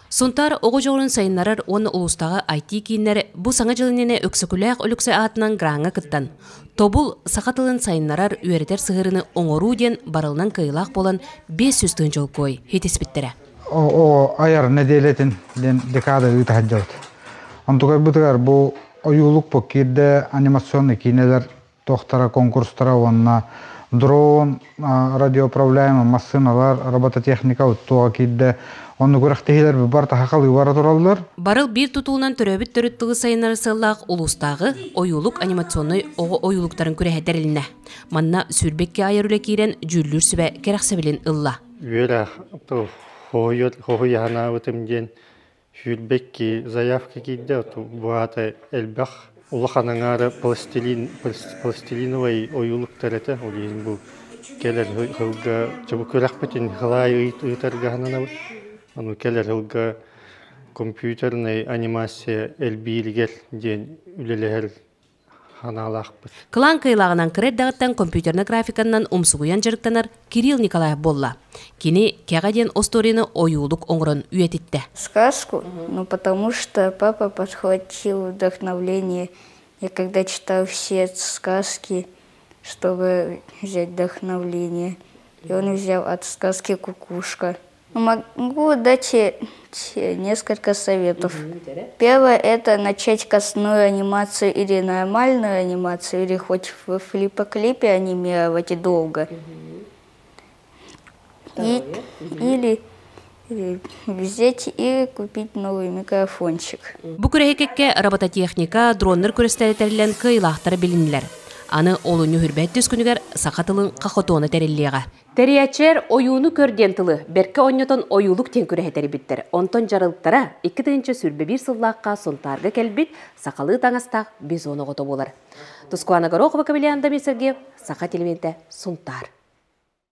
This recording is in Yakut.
Сунтаар оҕо дьоҕурун сайыннарар уонна улуустааҕы IT-кииннэр бу Саҥа дьыл иннинэ Өксөкүлээх Өлөксөй аатынан граҥҥа кыттан, Тобул саха тылын сайыннарар, үөрэтэр сыһыарыны оҥоруу диэн барылынан кыайыылаах буолан 500 тыһыынча солкуой хитиспиттэрэ. Оҕо айар нэдиэлэтин диэн декада ыыта сылдьабыт. Онтукайбытыгар бу ойуулук бу киирдэ анимационный киинэлэр туохтара конкурстара уонна дрон, радиоуправляемый массыыналар, робототехника туоҕа киирдэ. Онно күрэхтэһиилэр бар таһахалыы бара тураллар. Барыл биир тутулунан төрөөбүт төрүт тылы сайыннарар сыаллаах улуустааҕы ойуулук анимационнай оҕо ойуулуктарын күрэһэ тэрилиннэ. Манна сүүрбэккэ айар үлэ киирэн дьүүллүүр сүбэ кэрэхсэбилин ылла. Үөрэх хоһуйанаабытым диэн сүүрбэкки заявка киирдэ, бу аата элбэх улахан аҥаара пластилин пластилиновай ойуулуктар этэ. Ол иһин бу кэлэр сылга бу күрэхпитин хылаай ыытарга сананабыт. Ону кэлэр сылга компьютернай анимация элбииригэр диэн үлэлэһэр ханаалаахпыт. Кылаан кыайыылааҕынан кыра эрдэҕиттэн компьютернай графиканан умсугуйан дьарыктанар Кирилл Николаев буолла. Кини Кэҕэ диэн остуоруйаны ойуулук оҥорон үйэтиттэ. Сказку? Ну, потому что папа подхватил вдохновление. Я когда читал все сказки, чтобы взять вдохновление. И он взял от сказки «Кукушка». Могу дать несколько советов. Первое – это начать костную анимацию или нормальную анимацию, или хоть в флипоклипе анимировать долго. И, или взять и купить новый микрофончик. Бу күрэххэ робототехника, дроннар күрэстэрэ тэриллэн кыайыылаахтара билиннилэр. Аны олунньу 22 күнүгэр саха тылын хакатона тэриллиэҕэ. Тэрийээччилэр ойууну көр диэн тылы бэркэ онньотон ойуулук диэн күрэһи тэрийбиттэр. Онтон дьарылыктара 2021 сыллаахха Сунтаарга кэлбит сахалыы таҥастаах бизон оҕото буолар. Тускуана Горохова, Кабелиан Дамир Сергеев, Саха телевидениетэ, Сунтаар.